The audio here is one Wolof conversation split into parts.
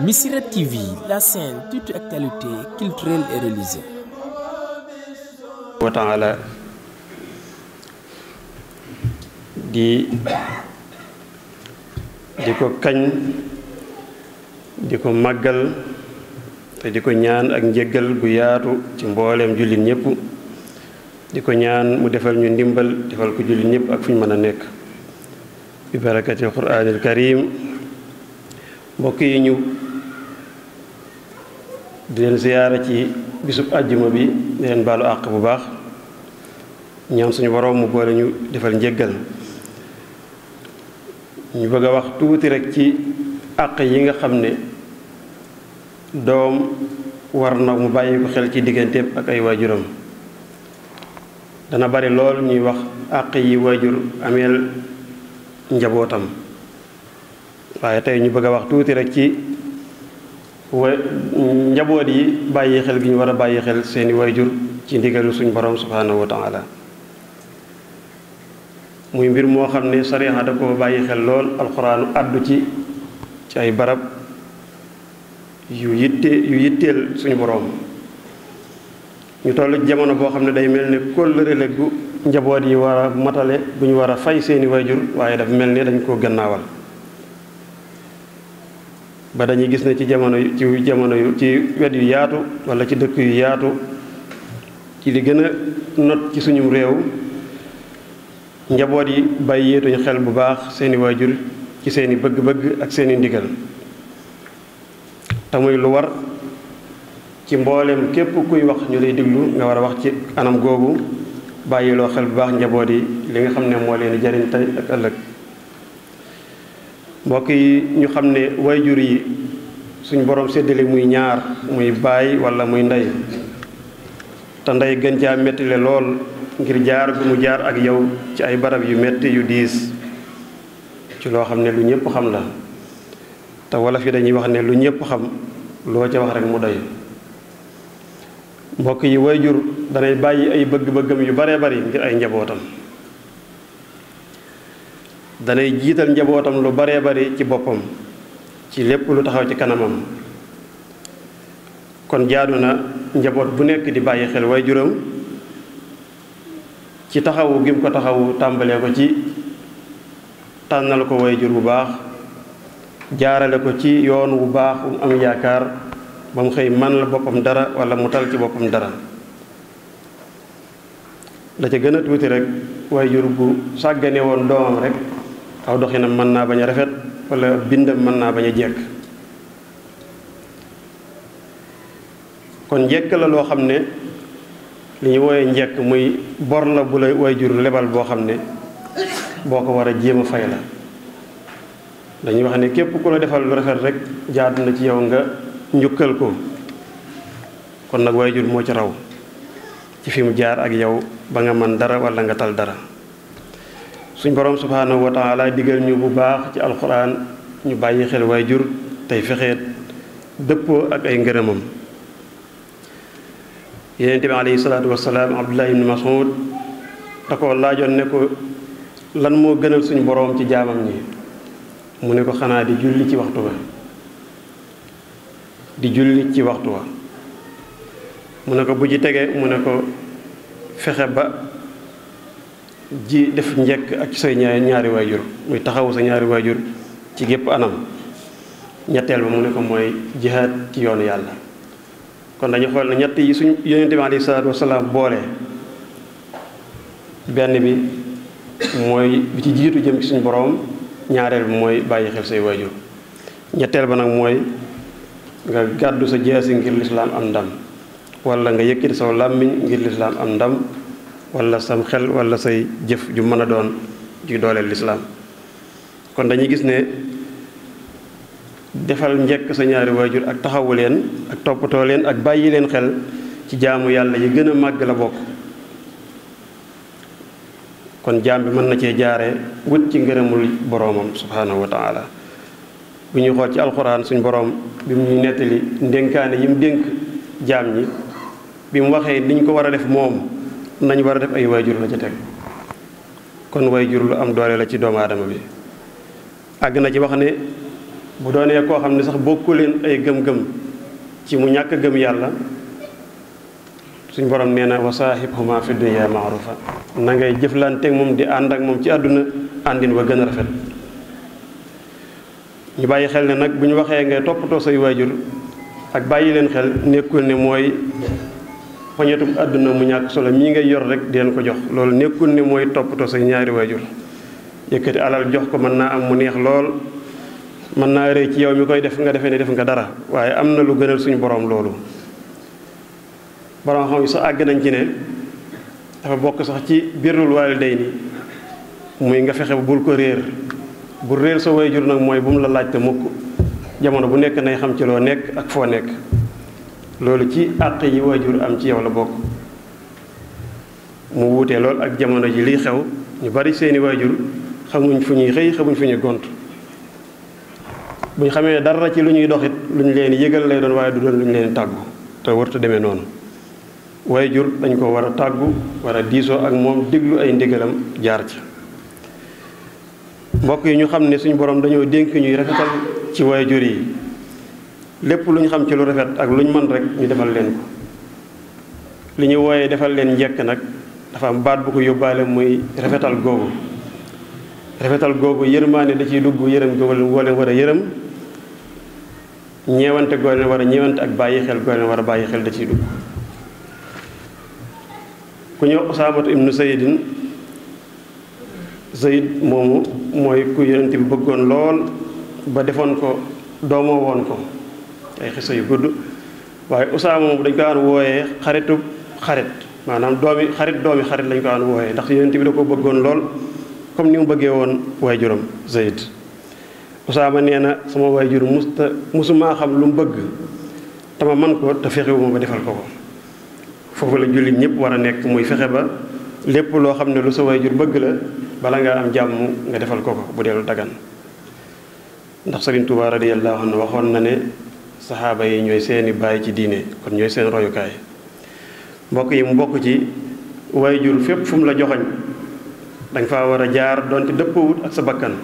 Missirah TV, la chaîne toute actualité culturelle et religieuse. wa taala di ko kañ di ko màggal te di ko ñaan ak njéggal gu yaatu ci mbooleem jullit ñëpp di ko ñaan mu defal ñu ndimbal defal ko jullit ñëpp ak fu ñu mën a nekk bi barakatil quraanil karim mbokk yi ñu di leen ziyaara ci bisub àjjuma bi di leen baalu àq bu baax ñaan suñu borom mu boole ñu defal njéggal ñu bëgg a wax tuuti rek ci àq yi nga xam ne doom war na mu bàyyi ko xel ci digganteem ak ay waajuram dana bari lool ñuy wax àq yi waajur ameel njabootam waaye tey ñu bëgg a wax tuuti rek ci njaboot yi bàyyi xel gi ñu war a bàyyi xel seeni waajur ci ndigalu suñu borom subhanahu wa taala muy mbir moo xam ne sariya da ko bàyyi xel lool alxuraanu àddu ci ay barab yu yitteel suñu borom ñu toll ci jamono boo xam ne day mel ne kóllëre la gu njaboot yi war a matale bu ñu war a fay seeni waajur waaye dafa mel ne dañ koo gannaawal ba dañuy gis ne ci jamono ci wet yu yaatu wala ci dëkk yu yaatu ci li gën a not ci suñu réew njaboot yi bàyyeetuñu xel bu baax seeni waajur ci seeni bëgg-bëgg ak seeni ndigal te muy lu war ci mbooleem képp kuy wax ñu lay diglu nga war a wax ci anam googu bàyyiloo xel bu baax njaboot yi li nga xam ne moo leen di jariñ tey ak ëllëg mbokk yi ñu xam ne waajur yi suñ borom séddale muy ñaar muy baay wala muy ndey te ndey gën caa mettile lool ngir jaar gu mu jaar ak yow ci ay barab yu metti yu diis ci loo xam ne lu ñëpp xam la te wolof yi dañuy wax ne lu ñëpp xam loo ca wax rek mu doy mbokk yi waajur danay bàyyi ay bëgg-bëggam yu baree bari ngir ay njabootam danay jiital njabootam lu baree bari ci boppam ci lépp lu taxaw ci kanamam kon jaadu na njaboot bu nekk di bàyyi xel waajuram ci taxawu gim ko taxawu tàmbalee ko ci tànnal ko waajur bu baax jaarale ko ci yoon wu baax wu am yaakaar ba mu xëy man la boppam dara wala mu tal ci boppam dara la ca gën a tuuti rek waajur bu sàggane woon doomam rek aw doxinam mën naa bañ a rafet wala bindam mën naa bañ a jekk kon njekk la loo xam ne li ñu wooyee njekk muy bor la bu la waajur lebal boo xam ne boo ko war a jéem a fay la dañuy wax ne képp ku la defal lu rafet rek jaadu na ci yow nga njukkal ko kon nag waajur moo ci raw ci fi mu jaar ak yow ba nga mën dara wala nga tal dara suñ borom subhanahu wa taala digal ñu bu baax ci alxuraan ñu bàyyi xel waajur tey fexeet dëppoo ak ay ngërëmam yonent bi alayhi salaatu wasalaam Abdullah ibn Mas'ud da ko laajoon ne ko lan moo gënal suñu borom ci jaamam ñi mu ne ko xanaa di julli ci waxtu wa mu ne ko bu ci tegee mu ne ko fexe ba ji def njekk ak say ñaari waajur muy taxawu sa ñaari waajur ci gépp anam ñetteel ba mu ne ko mooy jihaad ci yoonu yàlla kon dañu xool ne ñett yi suñ yonente bi alayhi salaatu wasalaam boole benn bi mooy bi ci jiitu jëm ci suñu borom ñaareel bi mooy bàyyi xel say waajur ñetteel ba nag mooy nga gàddu sa jaasi ngir lislaam am ndam wala nga yëkkati saw làmmiñ ngir lislaam am ndam wala sam xel wala say jëf ju mën a doon ju dooleel lislaam kon dañuy gis ne defal njekk sa ñaari waajur ak taxawu leen ak toppatoo leen ak bàyyi leen xel ci jaamu yàlla yi gën a màgg la bokk kon jaam bi mën na cee jaare wut ci ngërëmul boroomam subhanahu wa taala bu ñuy xool ci alxuraan suñ boroom bi mu ñuy nettali ndénkaane yi mu dénk jaam ñi bi mu waxee niñ ko war a def moom nañ war a def ay waajur la ca teg kon waajur lu am doole la ci doomu aadama bi àgg na ci wax ne bu doonee koo xam ne sax bokku leen ay gëm-gëm ci mu ñàkk gëm yàlla suñ borom nee na wa saahibhuma fi dunya maarufa na ngay jëflanteeg moom di ànd ak moom ci àdduna àndin wa gën a rafet. ñu bàyyi xel ne nag bu ñu waxee ngay toppatoo say waajur ak bàyyi leen xel nekkul ne mooy poñetum àdduna mu ñàkk solo mii ngay yor rek di leen ko jox. loolu nekkul ne mooy toppatoo say ñaari waajur yëkkati alal jox ko mën naa am mu neex lool, mën naa rëy ci yow mi koy def nga defee ne def nga dara, waaye am na lu gënal suñu borom loolu. borom xam yi sax àgg nañ ci ne dafa bokk sax ci birrul waalidayni muy nga fexe ba bul ko réer. bu réer sa waajur nag mooy bu mu la laajte mukk, jamono bu nekk nay xam ci loo nekk ak foo nekk. loolu ci àq yi waajur am ci yow la bokk. mu wuutee lool ak jamono ji liy xew, ñu bari seeni waajur xamuñ fu ñuy xëy xamuñ fu ñuy gont. buñ xamee dara ci lu ñuy doxit lu ñu leen yëgal lay doon waaye du doon lu ñu leen tàggu, te warut a demee noonu. waajur dañ ko war a tàggu, war a diisoo ak moom, déglu ay ndigalam jaar ci. mbokk yi ñu xam ne suñu borom dañoo dénk ñuy rafetal ci waajur yi. lépp lu ñu xam ci lu rafet ak lu ñu mën rek ñu defal leen ko. li ñu wooyee defal leen njekk nag dafa am baat bu ko yóbbaale muy rafetal googu. rafetal googu yërmaane da ciy dugg, yërëm googu goo leen war a yërëm, ñeewante goo leen war a ñeewante ak bàyyi xel goo leen war a bàyyi xel da ciy dugg. ku ñëw Usaamatu ibnu Zaydin, Zayd moomu mooy ku yonent bi bëggoon lool ba defoon ko doomoo woon ko, ay xisa yu gudd. waaye Usaama moom dañ ko daan wooyee xaritu xarit, maanaam doomi xarit lañ ko daan wooyee, ndax yonent bi da ko bëggoon lool comme ni mu bëggee woon waajuram Zayd. Usaama nee na sama waajur musumaa xam lu mu bëgg te ma man ko te fexewuma ba defal ko ko. foofu la jullit ñëpp war a nekk, muy fexe ba lépp loo xam ne lu sa waajur bëgg la bala ngaa am jàmm nga defal ko ko bu dee lu dagan. ndax Sëriñ Tuubaa radiyallahu anhu waxoon na ne saxaaba yi ñooy seeni baay ci diine, kon ñooy seen royukaay. mbokk yi mu bokk ci waajur fépp fu mu la joxoñ danga faa war a jaar doonte dëppawut ak sa bakkan,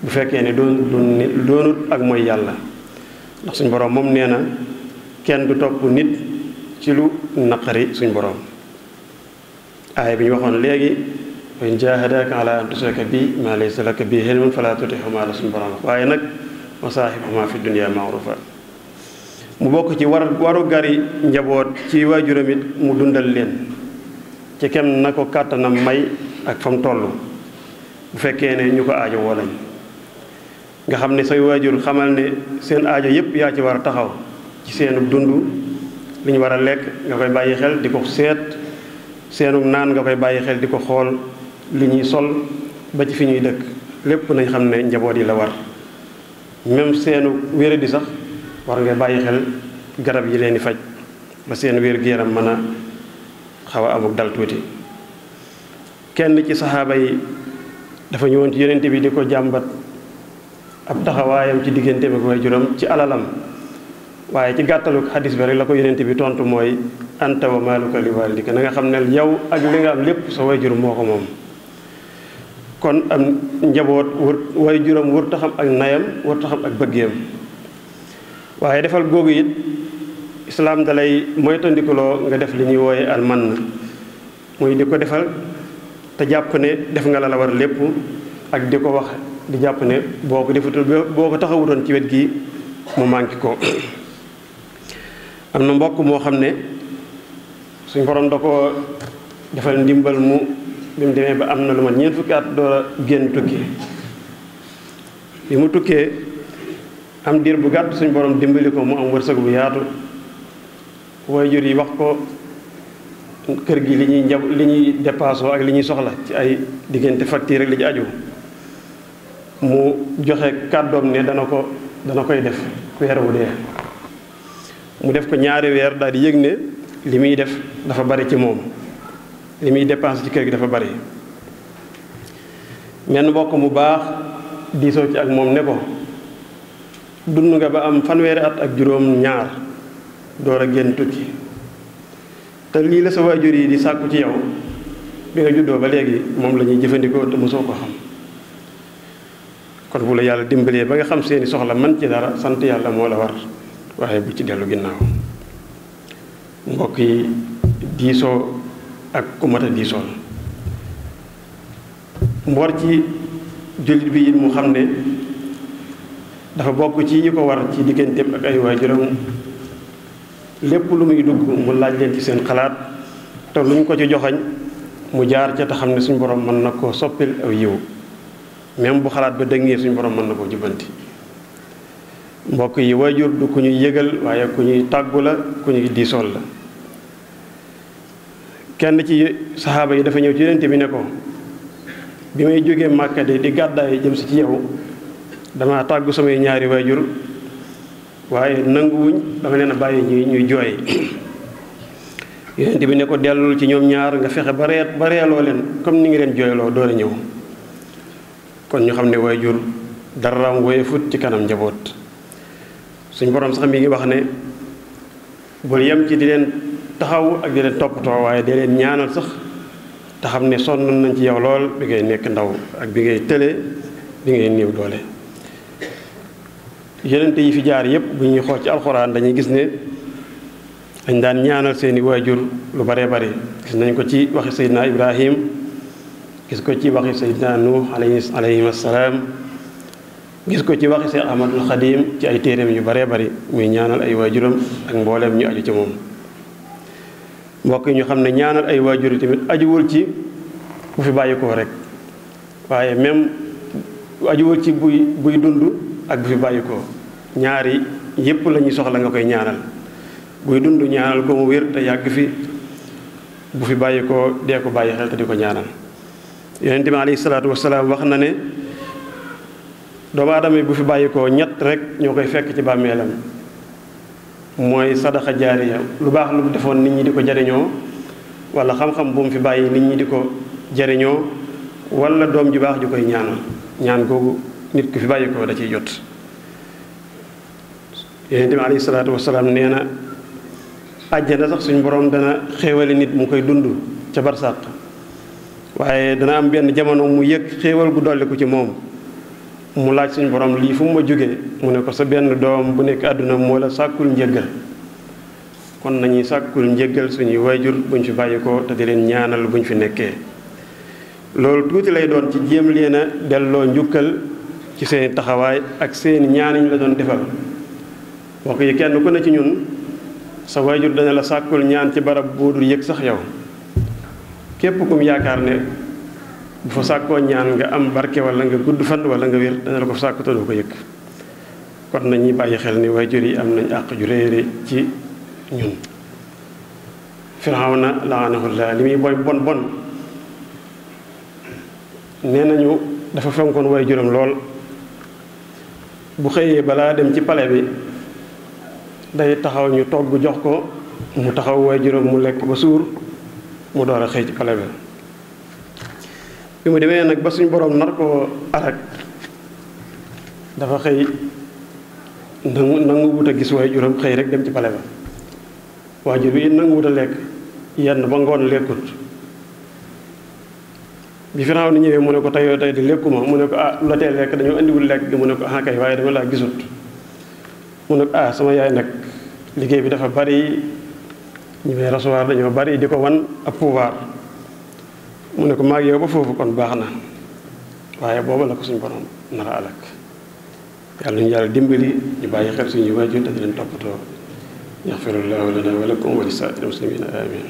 bu fekkee ne doonut ak mooy yàlla. ndax suñ borom moom nee na kenn du topp nit ci lu naqari suñ borom. aaya bi ñu waxoon léegi, wa in jahadaka ala an tushrika bi ma laysa laka bi ilmun fala tutihuma la suñ borom wax. waaye nag wa saahibhuma fi dunya ma'rufa. mu bokk ci waru gari njaboot ci waajuram it mu dundal leen ci kem na ko kàttanam may ak fa mu toll, bu fekkee ne ñu ko aajo woo lañ. nga xam ne say waajur xamal ne seen aajo yépp yaa ci war a taxaw ci seenu dund. li ñu war a lekk nga koy bàyyi xel di ko seet, seenu naan nga koy bàyyi xel di ko xool, li ñuy sol ba ci fi ñuy dëkk lépp nañ xam ne njaboot yi la war. même seenu wéra di sax war nga bàyyi xel garab yi leen di faj ba seen wér-gu-yaram mën a xaw a amuk dal tuuti. kenn ci saxaaba yi dafa ñëwoon ci yonent bi di ko jàmbat ab taxawaayam ci digganteem ak waajuram ci alalam, waaye ci gàttalu xadis bi rek la ko yonent bi tontu mooy anta wa maaluka li waalidika, na nga xam ne yow ak li nga am lépp sa waajur moo ko moom. kon am njaboot waajuram wër taxam ak nayam, wër taxam ak bëggeem. waaye defal googu it islaam dalay moytandikuloo nga def li ñuy wooye alman, muy di ko defal te jàpp ne def nga la war lépp, ak di ko wax di jàpp ne boo ko defutul, boo ko taxawutoon ci wet gi mu manqué ko. am na mbokk moo xam ne suñ borom da ko defal ndimbal mu bi mu demee ba am na lu ma ñeent fukki at door a génn tukki. bi mu tukkee am diir bu gàtt suñ borom dimbali ko mu am wërsëg bu yaatu. waajur yi wax ko kër gi li ñuy dépassoo ak li ñuy soxla ci ay diggante facture ak li ci aju, mu joxe kàddoom ne dana koy def weer wu dee. mu def ko ñaari weer daal di yëg ne li muy def dafa bari ci moom, li muy dépense ci kër gi dafa bari. menn mbokk mu baax diisoo ci ak moom ne ko dund nga ba am fanweeri at ak juróom ñaar door a génn tukki, te lii la sa waajur yi di sàkku ci yow bi nga juddoo ba léegi moom la ñuy jëfandikoo te mosoo ko xam. kon bu la yàlla dimbalee ba nga xam seeni soxla man ci dara sant yàlla moo la war waaye bu ci dellu ginnaaw. mbokk yi diisoo ak ku mat a diisoo mu war ci jullit bi mu xam ne dafa bokk ci yi ko war ci digganteem ak ay waajuram lépp lu muy dugg mu laaj leen ci seen xalaat te luñ ko ci joxañ mu jaar ca te xam ne suñ borom mën na koo soppil aw yiw même bu xalaat ba dëngee suñ borom mën na koo jubbanti. mbokk yi waajur du ku ñuy yëgal waaye ku ñuy tàggu la ku ñuy diisool la. kenn ci saxaaba yi dafa ñëw ci yonent bi ne ko bi may jógee Màkka de di gàddaay jëm si ci yow dama tàggu samay ñaari waajur waaye nanguwuñ dama leen a bàyyi ñuy jooy. yonent bi ne ko dellul ci ñoom ñaar nga fexe ba reeloo leen comme ni ngi leen jooyloo door a ñëw. kon ñu xam ne waajur daraam woyefut ci kanam njaboot. suñ borom sax mi ngi wax ne bul yem ci di leen taxaw ak di leen toppatoo waaye di leen ñaanal sax te xam ne sonn nañ ci yow lool bi ngay nekk ndaw ak bi ngay tële bi ngay néew doole. yonent yi fi jaar yépp bu ñuy xool ci alxuraan dañuy gis ne dañ daan ñaanal seeni waajur lu baree bari. gis nañ ko ci waxi Seydina Ibrahim gis ko ci waxi Seydina Nuux alayhi wassalaam gis ko ci waxi Seex Ahmadul Xadim ci ay téereem yu baree bari muy ñaanal ay waajuram ak mbooleem ñu aju ci moom. mbokk yi ñu xam ne ñaanal ay waajur yi tamit ajuwul ci bu fi bàyyi koo rek waaye même ajuwul ci buy dund ak bu fi bàyyi koo ñaari yépp la ñuy soxla nga koy ñaanal. buy dund ñaanal ko mu wér te yàgg fi bu fi bàyyi koo dee ko bàyyi xel te di ko ñaanal. yonent bi alayhi salaatu wasalaam wax na ne doomu aadama bu fi bàyyi koo ñett rek ñoo koy fekk ci bàmmeelam mooy sadaxa jaariya lu baax lu mu defoon nit ñi di ko jariñoo wala xam-xam bu mu fi bàyyi nit ñi di ko jariñoo wala doom ju baax ju koy ñaanal ñaan googu nit ku fi bàyyi ko da ciy jot. yonent bi alayhi salaatu wasalaam nee na àjjana sax suñ borom dana xéewali nit mu koy dund ca barsàq waaye dana am benn jamono mu yëg xéewal gu dolli ko ci moom mu laaj suñu borom lii fu mu ma jógee mu ne ko sa benn doom bu nekk àdduna moo la sàkkul njëggal. kon nañuy sàkkul njëggal suñuy waajur buñ fi bàyyi ko te di leen ñaanal buñ fi nekkee. loolu tuuti lay doon ci jéem leen a delloo njukkal ci seen taxawaay ak seen ñaan ñu la doon defal. mbokk yi kenn ku ne ci ñun sa waajur dana la sàkkul ñaan ci barab boo dul yëg sax yow képp kum yaakaar ne bu fa sàkkoo ñaan nga am barke wala nga gudd fan wala nga wér dana la ko sàkku te doo ko yëg. kon nañuy bàyyi xel ni waajur yi am nañ àq ju réere ci ñun. Firawna laanahullah li muy bon bon nee nañu dafa fonkoon waajuram lool. bu xëyee balaa dem ci pale bi day taxaw ñu togg jox ko mu taxaw waajuram mu lekk ba suur mu door a xëy ci pale bi. bi mu demee nag ba suñ borom nar koo arak dafa xëy nangu wut a gis waajuram xëy rek dem ci pale ba. waajur bi it nangu wut a lekk yenn ba ngoon lekkut. bi Firawna ñëwee mu ne ko tey di lekkuma mu ne ko lu la tee lekk dañoo indiwul lekk gi mu ne ko kay waaye dama laa gisut. mu ne ko sama yaay nag liggéey bi dafa bari ñu may recevoir dañoo bari di ko wan ab pouvoir. mu ne ko maag yow ba foofu kon baax na waaye booba la ko suñu borom nar a alak. yàlla ñu yàlla dimbali ñu bàyyi xel suñuy waajur te di leen toppatoo. yaxfirullahu lana wa lakum wa li saa'iril muslimina amin.